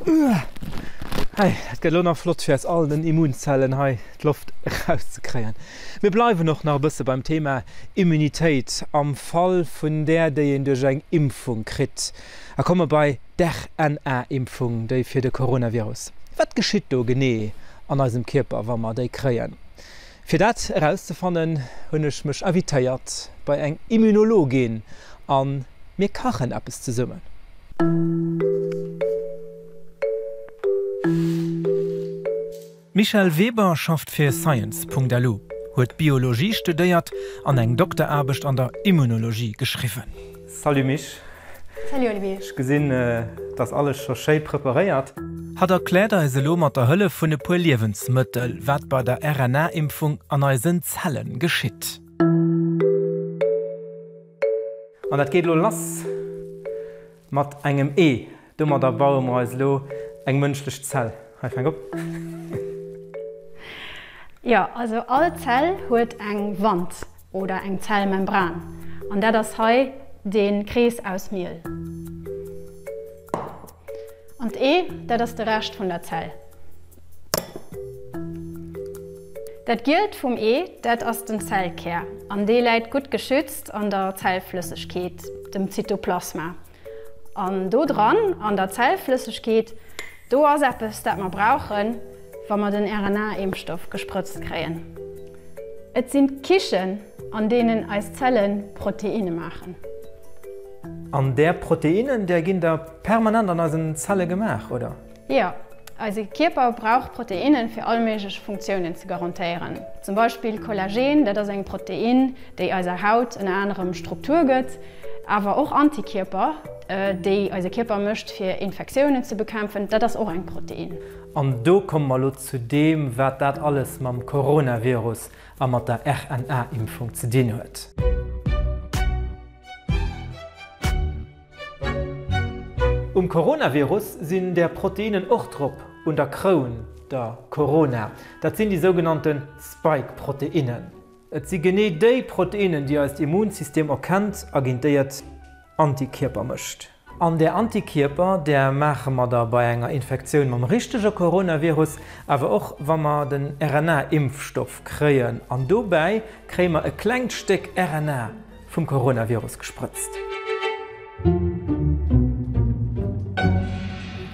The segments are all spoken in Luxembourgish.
Hei, et gëtt elo nach flott fir aus all den Immunzellen hei d'Loft erauszekréien. Mir bleiwen och nach e bësse beim Thema Immunitéit am Fall vun där, déi een duerch eng Impfung kritt a komme bei d'RNA-Impfung, déi fir de Coronavirus. Wat geschitt do genee an eisem Kierper, wa mer déi kréien? Fir dat erauszefannen, hunn ech mech invitéiert bei eng Immunologin a mir kachen eppes zesummen. D'Michèle Weber schafft fir Science.lu, huet Biologie studéiert an eng Dokteraarbecht an der Immunologie geschriwwen. Salut Mich. Salut Olivier. Ech gesinn, et ass alles scho schéi preparéiert. Hatt erkläert eis elo mat der Hëllef vun e puer Liewensmëttel, wat bei der RNA-Impfung an eisen Zellen geschitt. An dat geet elo lass mat engem Ee. Domadder baue mer eis elo eng mënschlech Zell. Hei, fänk op. Jo, also all Zell huet eng Wand. Oder eng Zellmembran, an dat ass hei dee Krees aus Miel. An d'Ee, dat ass de Rescht vun der Zell. Dat Gielt vum Ee, dat ass den Zellkär, an dee läit gutt geschützt an der Zellflëssegkeet, dem Zytoplasma. An do dran, an der Zellflëssegkeet, do ass eppes, dat mer brauchen, wa mer den RNA-Impfstoff gesprëtzt kréien. Et sinn d'Kichen, an deenen eis Zelle Proteinne maachen. An där Proteinnen, där ginn da permanent an eisen Zelle gemaach, oder? Jo. Eise Kierper brauch Proteinnen, fir all méiglech Funktiounen ze garantéieren. Zum Beispill Kollagen, dat ass eng Protein, déi eiser Haut ënner anerem Struktur gëtt. Awer och Antikierper, déi eise Kierper mécht, fir Infektiounen ze bekämpfen, dat ass och eng Protein. An do komme mer elo zu deem, wat dat alles mam Coronavirus a mat der RNA-Impfung ze dinn huet. Um Coronavirus sinn där Proteinnen och drop, un der Kroun, der Corona. Dat sinn déi sougenannte Spike-Proteinnen. Et si genee déi Proteinnen, déi eist Immunsystem erkennt a géint déi et Antikierper mécht. An där Antikierper, där maache mer der bei enger Infektioun mam richtege Coronavirus, awer och wa mer den RNA-Impfstoff kréien. An dobäi kréie mer e klengt Stéck RNA vum Coronavirus gesprëtzt.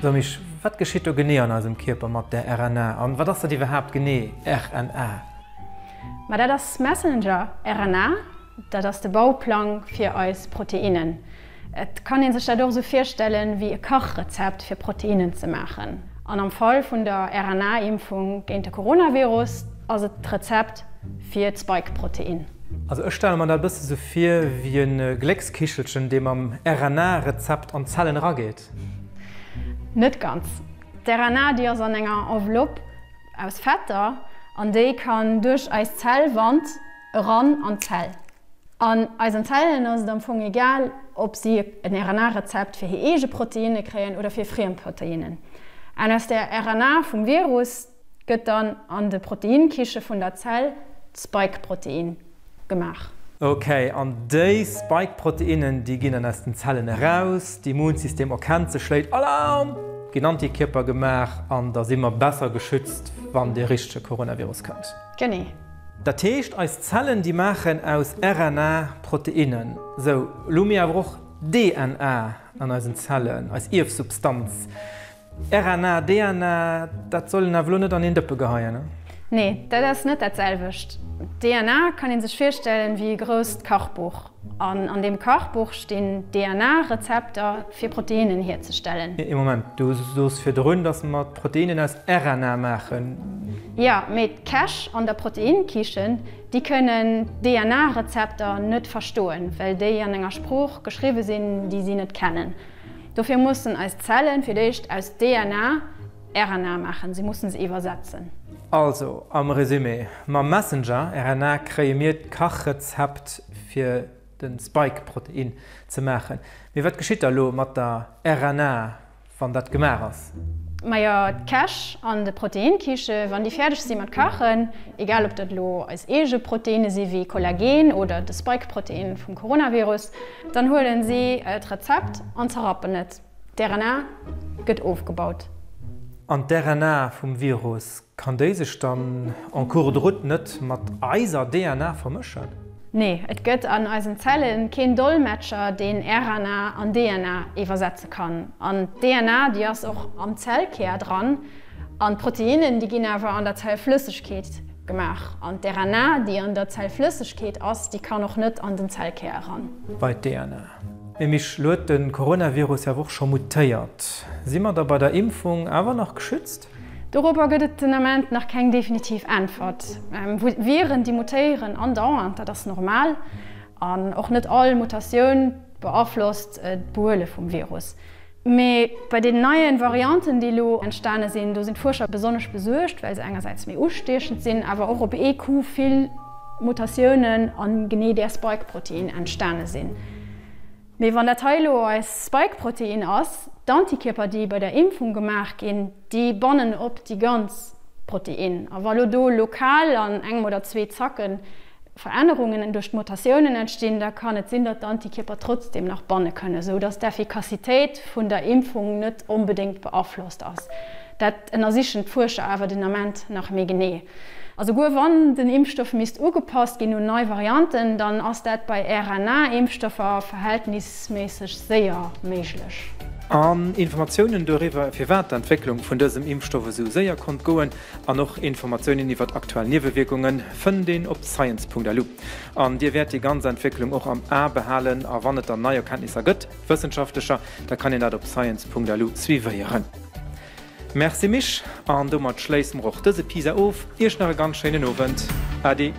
So Misch, wat geschitt do genee an eisem Kierper mat där RNA? An wat ass dat iwwerhaapt genee, RNA? Ma dat ass Messenger RNA, dat ass de Bauplang fir eis Proteinnen. Et kann ee sech dat och esou virstellen, wéi e Kachrezept fir Proteinnen ze maachen. An am Fall vun der RNA-Impfung géint de Coronavirus ass et d'Rezept fir d'Spike-Protein. Also ech stelle mer dat e bësse sou vir wéi e Gléckskichelchen, dee mam RNA-Rezept an d'Zellen erageet. Net ganz. D'RNA, déi ass an enger Enveloppe aus Fetter an déi kann duerch eis Zellwand eran an d'Zell. An eisen Zellen ass et am Fong egal, ob si en RNA-Rezept fir hir eege Proteinne kréien oder fir friem Proteinnen. An aus der RNA vum Virus gëtt dann an de Proteinkiche vun der Zell d'Spike-Protein gemaach. Ok, an déi Spike-Proteinnen, déi ginn dann aus den Zellen eraus, d'Immunsystem erkennt se, schléit Alarm, ginn Antikierper gemaach an da si mer besser geschützt, wann dee richtege Coronavirus kënnt. Genee. Dat heescht, eis Zellen, déi maachen aus RNA Proteinnen. Sou, elo hu mir awer och DNA an eisen Zellen, eis Ierfsubstanz. RNA, DNA, dat soll een awer elo net an een Dëppe geheien, ne? Nee, dat ass net dat selwecht. DNA kann ee sech virstellen wéi e grousst Kachbuch. An an deem Kachbuch stinn DNA-Rezepter fir Proteinnen hierzestellen. Ee Moment, du soos virdrun, datt mer d'Proteinnen aus RNA maachen. Jo, mee d'Käch an der Proteinkichen, déi kënnen d'DNA-Rezepter net verstoen, well déi an enger Sprooch geschriwwe sinn, déi si net kennen. Dofir mussen eis Zellen fir d'éischt aus DNA RNA maachen, si mussen se iwwersetzen. Also, am Resumé, Mam Messenger RNA kréie mir d'Kachrezept fir de Spike-Protein ze maachen. Mee wat geschitt da lo mat der RNA, wann dat gemaach ass? Majo, d'Käch an de Proteinkiche, wann déi fäerdeg si mat kachen, egal ob dat elo eis eege Proteinne si wéi Kollagen oder de Spike-Protein vum Coronavirus, dann huelen si d'Rezept an zerrappen et. D'RNA gëtt ofgebaut. An d'RNA vum Virus, kann déi sech dann en cours de route net mat eiser DNA vermëschen? Nee, et gëtt an eisen Zelle keen Dolmetscher, deen RNA an DNA iwwersetze kann. An d'DNA, déi ass och am Zellkär dran. An d'Proteinnen, déi ginn awer an der Zellflëssegkeet gemaach. An d'RNA, déi an der Zellflëssegkeet ass, déi kann och net an den Zellkär eran. Bei d'DNA. Mee Misch, lo huet de Coronavirus jo awer och scho mutéiert. Si mer da bei der Impfung awer nach geschützt? Dorobber gëtt et den Ament nach keng definitiv Äntwert. Viren, déi mutéieren andauernd, dat ass normal. An och net all Mutatioun beaflosst d'Behuele vum Virus. Mee bei den neien Varianten, déi elo entstane sinn, do sinn d'Fuerscher besonnesch besuergt, well se engersäits méi ustiechend sinn, awer och op ee Coup vill Mutatiounen an genee där Spike-Protein entstane sinn. Mee wann dat hei elo eis Spike-Protein ass, d'Antikierper, déi bei der Impfung gemaach ginn, déi bannen op déi ganz Protein. A wa lo do lokal an engem oder zwee Zacken Verännerungen duerch d'Mutatiounen entstinn, da kann et sinn, datt d'Antikierper trotzdeem nach banne kënnen, esou datt d'Effikassitéit vun der Impfung net onbedéngt beaflosst ass. Dat ënnersichen d'Fuerscher awer den Ament nach méi genee. A souguer wann den Impfstoff misst ugepasst ginn un nei Varianten, dann ass dat bei RNA-Impfstoffer verhältnisméisseg séier méiglech. An Informatiounen doriwwer, firwat d'Entwécklung vun dësem Impfstoff esou séier konnt goen, An och Informatiounen iwwert aktuell Niewewierkunge fënnt een op science.lu. An Dir wäert déi ganz Entwécklung och am A behalen a wann et dann nei Erkenntnisser gëtt, wëssenschaftlecher, da kann een dat op science.lu suivéieren. Merci Misch, an domat schléisse mer och dëse PISA of. Iech nach e ganz schéinen Owend. Ade.